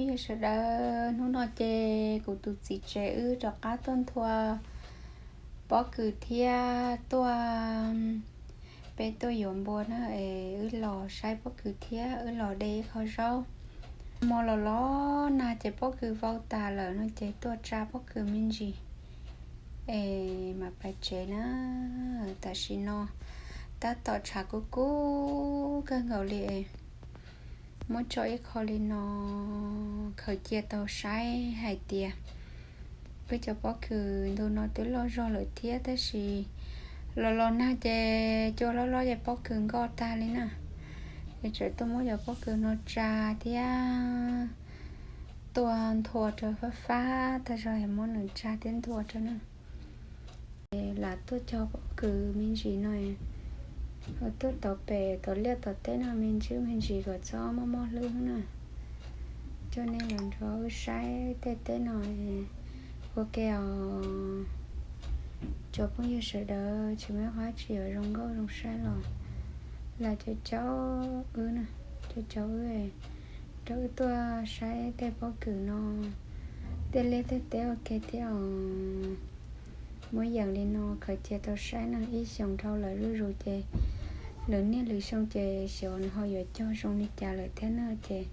Yog sawv daws, hnub no ces kuv tus txiv tsev wb rov qab tuaj nthua pob kws thiab tuaj, peb tuaj yuav npua na, es wb los saib pob kws thiab wb los de ib qho zaub. Hmo los los nag ces pob kws vau tas lawm no ces tuaj tsa pob kws me ntsis es mam pais tsev na. Tam sim no tab tom tshav kub kub kawg nkaus li. Muab tso ib qho li no khaws cia tau saib hais tias wb cov pob kws ntu no twb loj zog lawm thiab, tab sis los los nag ces cua loj loj ces pob kws nkoj tag li na. Es tseem tuaj muab cov pob kws no tsa thiab tuaj nthua rau fab fab tag zog es muab nws tsa thiab nthua rau na. Lam tuaj cog pob kws me ntsis no, tuaj tod pem tom liaj tom teb no me ntsis me ntsis kom txhob mob mob hlwb na. Coj nej los nrog wb saib tej teb no ua ke os. Cov phooj ywg sawv daws, tsis muaj qab tsis yuav zoo nkauj zoo saib los lam caum caum wb na, caum caum wb, rau wb tuaj saib tej pob kws no, tej liaj tej teb ua ke thiab os. Muab yeem li no khaws cia tau saib na, ib xyoos dhau lawm zuj zus ces lwm niaj lwm xyoo ces xyov nws ho yuav cog zoo li cas lawm thiab na ces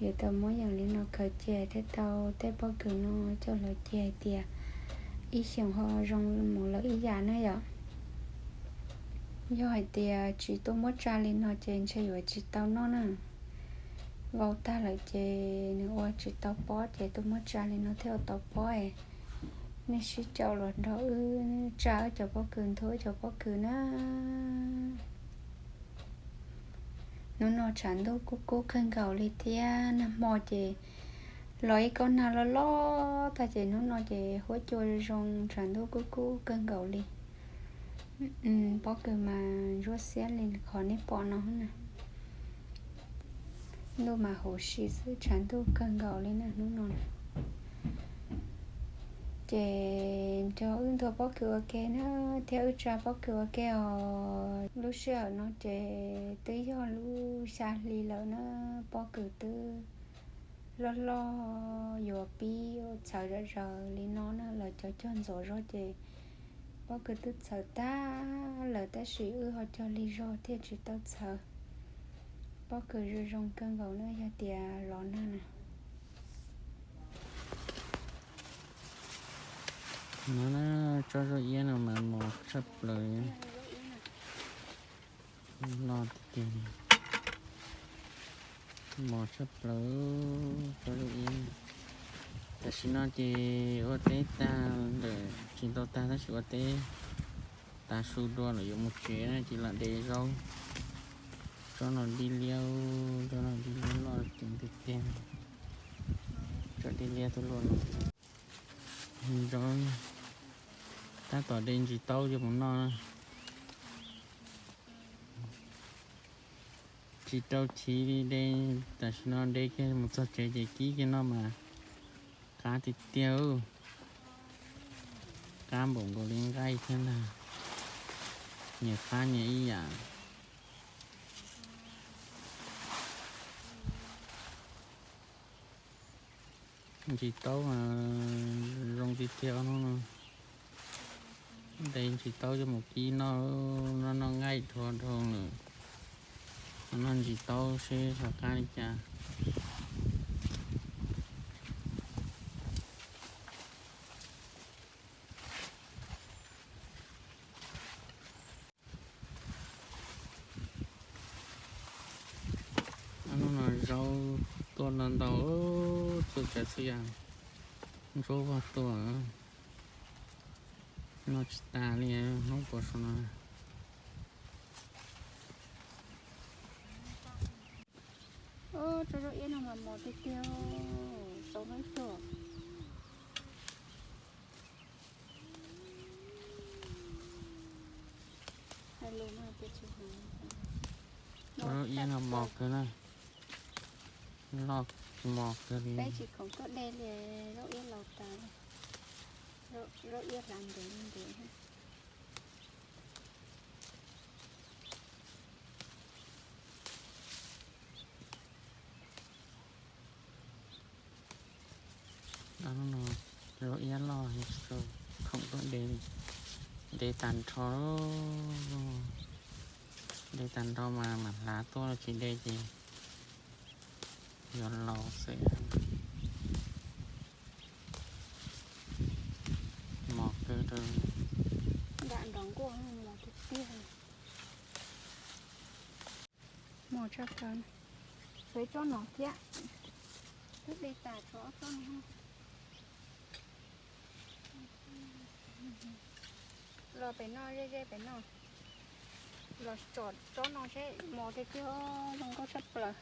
yuav tau muab yeem li no khaws cia thiaj tau tej pob kws no coj los cia hais tias ib xyoos ho zoo mus lawm ib yam na yom. Yog hais tias tsis tuaj muab tsa li no ces ntshe yuav tsis tau noj na. Vau tag lawm ces nws ua tsis tau pob ces tuaj muab tsa li no thiaj ua tau pob. Nej sib caum los nrog wb tsa wb cov pob kws, nthua wb cov pob kws na. Hnub no tshav ntuj kub kub kawg nkaus li thiab, nag hmo ces los ib kob nag loj loj tag ces hnub no ces huab cua zoo zoo, tshav ntuj kub kub kawg nkaus li. Pob kws mas ntsuab xiab li qhov nej pom no na. Ntuj mas huv si xwb, tshav ntuj kawg nkaus li na hnub no. Ces nrog wb nthua pob kws ua ke na, thiab wb tsa pob kws ua ke os. Lub sij hawm no ces twb yog lub xya hli lawm na, pob kws twb loj loj yuav pib txhawv zom zaws li no na, lawv cov cog ntxov zog ces pob kws twb txhawv tag lawm tab sis wb ho cog lig zog thiaj tsis tau txhawv. Pob kws zoo zoo kawg nkaus na yog tias los nag na. No na, tsob zaub iab no mas mos tshaj plaws. Loj tiag tiag, mos tshaj plaws tsob zaub iab. Tam sim no ces ua teb tag lawm, tsis tau tag tab sis ua teb tas su dua lawm yuav mus tsev na ces lam de zaub. Tsob no dib liab, tsob no dib liab loj ceev tiag tiag. Tsob dib liab tuaj luaj no. Zaub tab tom de ntsis taub coj mus noj. Tsis rau chiv li de, tam sim no de kiag mus txog tsev ces kib kiag noj mas qab tiag tiag. Qab npaum nkaus li nqaij thiab ntag. Nyias qab nyias ib yam. Ntsis taub mas zoo tiag tiag hnub no. De ntsis taub coj mus kib noj, noj noj nqaij dhau dhau lawm. Noj ntsis taub seb rov qab li cas. Hnub no zaub tuaj ntau ntau, txhua tsav txhua yam, ntsuab vog tuaj. Noj tsis tas li, hnub puas saum no. Tsob zaub iab no mas mos tiag tiag, tau ib tug. Tsob zaub iab no mos kawg na, loj mos kawg li. Peb tsis khoom tuaj de li, zaub iab laus tas, zaub iab hlav ntev li ntev. Ob hnub no zaub iab loj, khoom tuaj de, de tag nrho, de tag nrho mas mam hlav tuaj, tsis de ces yuav laus xwb. Mos kawg rau. Nram nrov nkuaj mos tiag tiag. Mos tshaj plaws. Xav tsob no thiab. Twb de tas tso ob tsob no. Los pem no, ze ze pem no. Los tsom tsob no seb mos tiag tiag, zoo nkauj tshaj plaws.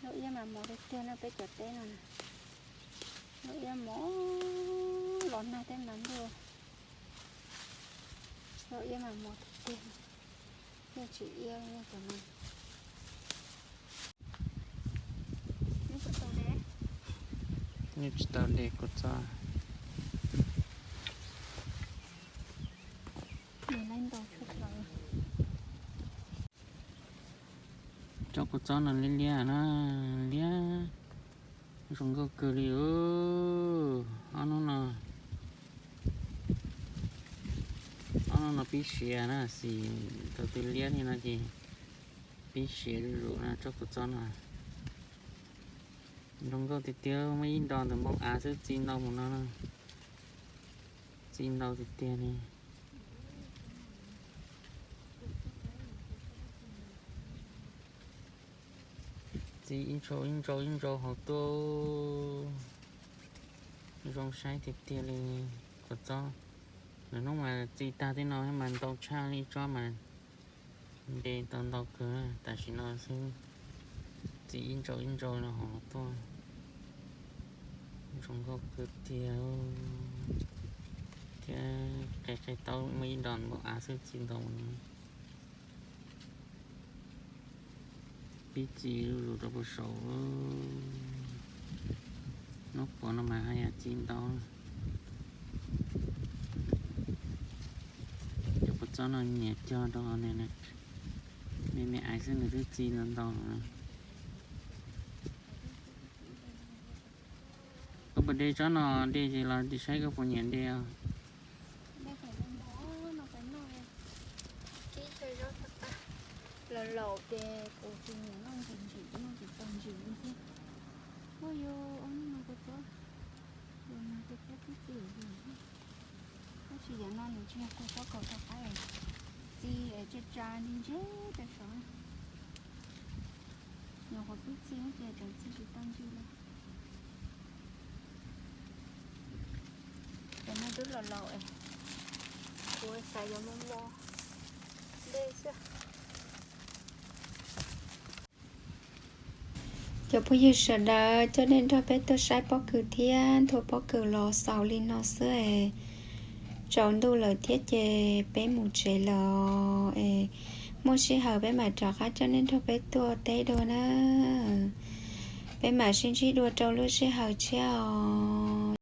Zaub iab mas mos tiag tiag na, peb cov teb no. Zaub iab mos los nag tej mas ntuj. Zaub iab mas mos tiag tiag. Yeej tsis iab li cov no. Yeej tsis tau de kua txob. Tsob kua txob no liab liab na, liab, zoo nkauj kawg li. Ob hnub no, ob hnub no pib siav na, xim thaum twg liab li no ces pib siav zuj zus na tsob kua txob no. Zoo nkauj tiag tiag, muaj ib nro ntawm npoo av xwb txi ntau mus no na. Txi ntau tiag tiag li. Txi ib ntsau ib ntsau ib ntsau hauv tuaj, zoo saib tiag tiag li. Kua txob, lwm hnub mas txi tag tej no mas ntau tshaj li tsob mas de tau ntau kawg. Tam sim no xwb txi ib ntsau ib ntsau no hauv tuaj, zoo nkauj kawg tiag. Thiab qe qe taub muaj ib nro npoo av xwb txi ntau no. Pib txi zuj zus rau puag saud. Hnub puav no mas haj yam txi ntau. Cov kua txob no nyiam cog rau me me aiv xwb nws twb txi ntau ntau lawm. Koj puas de tsob no, de ces los saib koj puas nyiam de os. Laus laus ces kuv tsis nyiam noj ntsim ntsim, noj tsis tau ntsim li thiab. Ua yus ob hnub no kua txob, kua txob twb txi lawm. Tab sis yam no nws tsis yog kua txob kaus rau qab, txi tsa tsa ntse ntse rau saud. Nyuam qhuav pib txi ces tseem txi tsis tau ntsis li. Cov no twb laus laus es kuv xav yuav mos mos dej xwb. Cov phooj ywg sawv daws, coj nej nrog peb tuaj saib pob kws thiab nthua pob kws los xaus li no xwb es tsaus ntuj lawm thiab ces peb mus tsev lawm es muaj sij hawm peb mam rov qab coj nej nrog peb tuaj teb dua na. Peb mam sib ntsib dua rau lub sij hawm tshiab os.